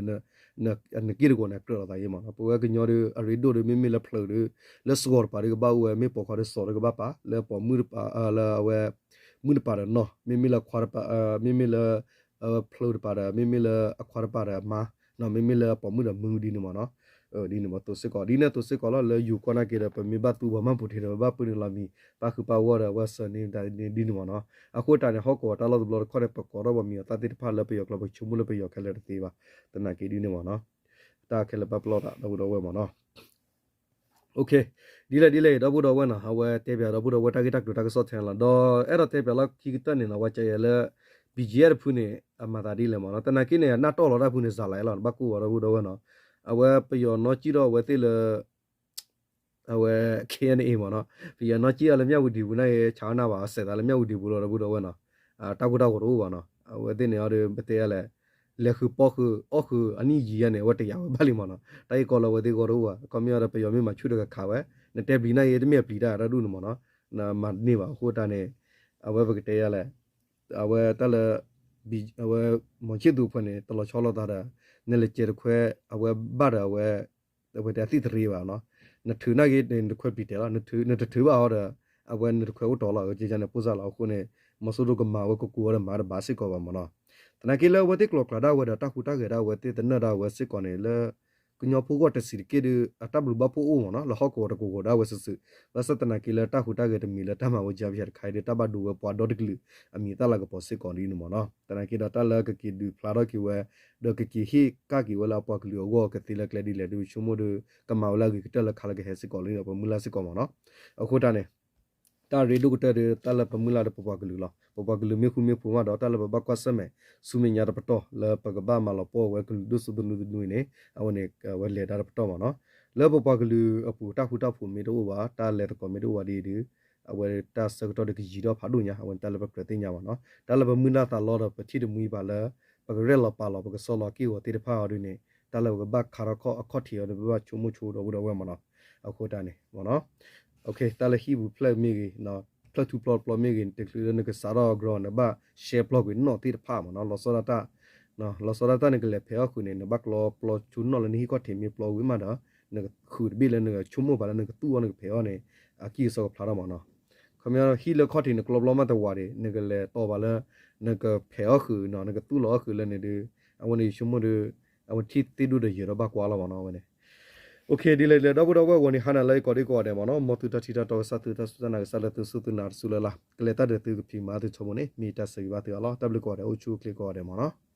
နက့ၢ်တကိးန့ၣ် ကြၢးလီၤသးယ့မ့ၢ်နီၤ. ပဝဲကညီဒီး အရ့ဒိၣ်ဒီး မ့မ့ၢ်လၢဖျၢၣ်ဒီး လၢစှီၤတပၤဒီးကဘၣ်အိၣ်ဝဲ မ့ၢ်ပိာ်ခွါဒီးစီၤဒီးကဘၣ်ပာ် လၢပိာ်မုၣ်တပၤ လၢအဝဲ မုၣ်တပၤဒီးနီၢ် မ့မ့ၢ်လၢခွါတပၤ မ့မ့ၢ်လၢ ဖျၢၣ်တပၤဒီး မ့မ့ၢ်လၢအခွါတပၤဒီးအမါ မ့မ့ၢ်လၢအပိာ်မုၣ်ဒီးမုၣ်ဒ်န့ၣ်မ့ၢ်နီၤ. ဒ်န့ၣ်မ့ၢ်သိးစ့ၢ်ကီး ဒ်န့ၣ်သိးစ့ၢ်ကီးလီၤ လၢယိၤကီၢ်နာ်က့ဒီး ပမ့ၢ်ဘၣ်သူပှၤမၤပူၤထံးဒီး ပဘၣ်ပၢနုာ်လီၤမံၤ ပၣ်ဃုာ်ပၣ်ဂီၢ်ဒီး အဝဲစၢၤန့ၢ်ဒ်န့ၣ်မ့ၢ်နီၤ. အဃိတၢ်န့ၣ် ဟီၣ်ကဝီၤတၢ်လီၢ်တဘျီတခီၣ်န့ၣ် ပကိးထီၣ်ပှၤမံၤအသၣ်သ့ၣ်တဖၣ်လၢပယီၤကျိာ် ပဆိကမိၣ်လၢပယီၤခဲလၢာ်တသ့ဘၣ်. သနာ်က့ဒ်န့ၣ်မ့ၢ်နီၤ. တၢ်ခဲလၢာ်ပာ်ပလီၢ်သးဒီပုၢ်ဒီဝဲၢ်မ့ၢ်နီၤ. ဒ်လဲၣ်ဒ်လဲၣ် ဒီပုၢ်ဒီဝဲၢ်နီၤ အဝဲတဲပၠးဒီပုၢ်ဒီဝဲၢ်တၢ်ဂ့ၢ်တၢ်ကျိၤတၢ်ကစီၣ်ထဲန့ၣ်လီၤ. ဒီးအဲၣ်ဒိးတဲပၠးလီၢ်ခံကတၢၢ်န့ၣ်နီၤ ဝဲကယဲလၢ BGF တဖုန့ၣ် အမၤသးဒ်လဲၣ်မ့ၢ်နီၤ. သနာ်က့န့ၣ် အနၢ်တီၢ်လီၤတၢ်ဖုန့ၣ် စးလီၤအဲၣ်လီၤ တဘၣ်ကိၢ်ဘၣ်ဒီပုၢ်ဒီဝဲၢ်နီၤ. အဝဲပယီၤနီၢ်ကံၣ်ထီၣ်အဝဲသ့ၣ်လၢ အဝဲ KNA မ့ၢ်နီၤ. ပယီၤနီၢ်ကံၣ်အီၤလၢမၠၣ်ဝတံၤပူၤန့ၣ် ဆၣ်အနၢ်ဘၣ် စဲးသးလၢမၠၣ်ဝတံၤပူၤလီၤ ဒီပုၢ်ဒီဝဲၢ်နီၤ. တၢ်ကိၢ်တၢ်ဂီၤတအိၣ်ဘၣ်နီၤ. အဝဲသ့ၣ်န့ၣ်အီၤဒီး ပတဲလဲၣ် လဲၤဃုာ်ပီၢ်ဃုာ်အီၣ်ဃုာ်အနံၣ်ယံာ်ယဲန့ၣ် အဝဲတယာ်ဝဲဘၣ်လံမ့ၢ်နီၤ. တၢ်ဂ့ၢ်ကီလၢအဝဲသ့ၣ်ဂီၢ်တအိၣ်ဘၣ်. ခီပညီဒီးပယီၤမ့ၢ်မၤဆူၣ်ဒီးကခးဝဲ နတဲပျံၤန့ၣ် တမ့ၢ်အပျံၤတၢ်တၢ်ဒူၣ်န့ၣ်မ့ၢ်နီၤ. နမၤန့ၢ်ဘၣ်အဃိတၢ်န့ၣ် အဝဲပကတဲယဲလဲၣ် အဝဲတၢ်လၢ အဝဲ မီၤဆံၣ်သူအဖၢန့ၣ် တလီၤဆီလိာ်သးဒီး နလဲၤကဲတခွဲ အဝဲဘၣ်ဒီးအဝဲ အဝဲတဲသံၣ်တရ့ဘၣ်နီၤ. နထုးနာ်က့ နတခွဲပျံၤတဲာ်လီၤ. နတထုးဘၣ်အီၤဒီး အဝဲနတခွဲအိၣ်တီလီၤ ကန့ၣ် ပိၢ်စၢ်လီၤ. အဃိန့ၣ် မီၤစိရိၤကမၤဝဲကကူအီၤဒီး မၤတဘၣ်စ့ၢ်ကီးဘၣ်မ့ၢ်နီၤ. သနာ်က့လၢအဝဲသ့ၣ်ကျိၤကျါဒၣ်ဝဲဒီး တၢ်ဟူးတၢ်ဂဲၤဒၣ်ဝဲသ့ၣ်သနၢၣ်ဒၣ်ဝဲစ့ၢ်ကီးန့ၣ် လၢ ကညီဖိဂီၢ်တဆံးတက့ၢ်ဒီး အတၢ်ဘျုးဘၣ်ဖှိၣ်အိၣ်မ့ၢ်နီၤ လၢဟီၣ်ကဝီၤတကဝီၤဒၣ်ဝဲစုာ်စုာ်. ဘၣ်ဆၣ်သနာ်က့လၢတၢ်ဟူးတၢ်ဂဲၤတမံၤလၢတၢ်မၤဝဲကယါပယါတခါအံၤဒီး တၢ်ဘၣ်ဒိဝဲပှၤဒီတကလုာ် အမံၤသၣ်လၤကပီၤစ့ၢ်ကီးဒ်န့ၣ်မ့ၢ်နီၤ. သနာ်က့ဒီးတၢ်လၢကက့ၤဒုးဖျါထီၣ်က့ၤဝဲ ဒီးကက့ၤဟ့ၣ်ကဒါက့ၤဝဲလၢအပှၤကလုာ်အဂီၢ်ကသ့လၢကျဲဒ်လဲၣ်ဒီး ဆိကမိၣ်ဒီး ကမၤဝဲလၢအဂ့ၤကတၢၢ်လၢခါလၢကဟဲစ့ၢ်ကီးလၢဒီးပမုၢ်လၢ်စ့ၢ်ကီးမ့ၢ်နီၤ. အဃိတၢ်န့ၣ် တၢ်ရ့ဒိၣ်ကတၢၢ်ဒီး တၢ်လၢပမုၢ်လၢ်ဒီးပပှၤကလုာ်လီၤ. ပပှၤကလုာ်မ့ၢ်ဃူမ့ၢ်ဖိးမးဒီး တၢ်လၢပဘၣ်ကွၢ်ဆၢၣ်မဲာ် ဆူမဲာ်ညါတပတီၢ် လၢပကဘၣ်မၤလီၤပှီၢ်ဝဲကလုာ်ဒိၣ်စိသနူသနူအံၤန့ၣ် အဝဲန့ၣ် အဝဲလဲၤတၢ်တပတီၢ်မ့ၢ်နီၤ. လၢပပှၤကလုာ်အပူၤ တၢ်ဃူတၢ်ဖိးမ့ၢ်တအိၣ်ဘၣ် တၢ်လဲၤသကိးမ့ၢ်တအိၣ်ဘၣ်ဒ်အံၤဒီး အဝဲတၢ်ဆၢကတီၢ်ဒီးကယံၤထီၣ်ဖးဒိၣ်ညါ အဝဲန့ၣ်တၢ်လၢပကြၢးသ့ၣ်ညါဘၣ်နီၤ. တၢ်လၢပမုၢ်လၢ်သးလီဒီး ပထံၣ်တမှံဘၣ်လၢ ပကရဲၣ်လီၤပာ်လီၤ ပကစီလီၤက့ၢ်ဂီၤသ့ၣ်တဖၣ်အီၤဒ်န့ၣ် တၢ်လၢပကဘၣ်ခါထီၣ်အခီၣ်ထံးအီၤဒီး ပဘၣ်ဆိကမိၣ်ဆိဒီပုၢ်ဒီဝဲၢ်မ့ၢ်နီၤ. အဃိတၢ်န့ၣ်မ့ၢ်နီၤ တၢ်လၢဟံၣ်ပူၤဖျဲၣ်မ့ၢ်ဂ့ၤ ဖျၢၣ်ထူဖျီတဖျီမ့ၢ်ဂ့ၤ တချုးလၢနကစးထီၣ်အီၤ ground နဘၣ်ရှဲပျီကွံာ်နီၣ်သ့ၣ်တဖၣ်မ့ၢ်နီၤ လီၤဆီဒၣ်တၢ် လီၤဆီဒၣ်တၢ်နကလဲၤဖဲးအီၣ်ဃုာ်န့ၣ် နဘၣ်ကျီပျီဆိနီၣ်လၢနဟံၣ်ခီၣ်ထံးမ့ၢ်ပျီဝံၤမးဒီး နဃုာ်တဘ့ၣ်လၢနကဆိကမိၣ်ပာ်လၢနကသူၣ်အီၣ်နကဖဲးအီၣ်န့ၣ် အကံၢ်အစီကဖျါထီၣ်မ့ၢ်နီၤ. ခီပညီဟံၣ်လၢခီၣ်ထံးနကျီပျီမးတဝးဒံး နကလဲၤတီၢ်ဘၣ်လၢ နကဖဲးအီၣ်ဃုာ်နီၤ နကသူၣ်လီၤအီၣ်ဃုာ်လၢန့ၣ်ဒီး အဝဲန့ၣ်ယဆိကမိၣ်ဒီး အဝဲထံၣ်သ့ၣ်ဒိၣ်ဒီးယၢၤဒီးဘၣ်ကွၢ်လီၤမ့ၢ်နီၤ အဝဲန့ၣ် Okay ဒ်လဲၣ်ဒ်လဲၣ် ဒီပုၢ်ဒီဝဲၢ်ဂီၤန့ၣ် ဟါနၤလၢယကိးဒံကိးဂၤဒဲးမ့ၢ်နီၤ မ်သုတၢ်ထံၣ်တၢ်တီကစၢ်သုတၢ်စူၢ်တၢ်နာ်ကစၢ်လၢသုစူၢ်သုနာ်တစူၢ်လၢ်လၢ် ကလဲၤတၢ်ဒီးသုကဖံးမၤသုဆိကမိၣ်န့ၣ် မ့ၢ်တၢ်ဆၢဂ့ၤဘၣ်သုအလီၢ် တၢ်ဘျုးကိးဂၤဒဲး အိၣ်ဆူၣ်အိၣ်ချ့ကိးဂၤဒဲးမ့ၢ်နီၤ.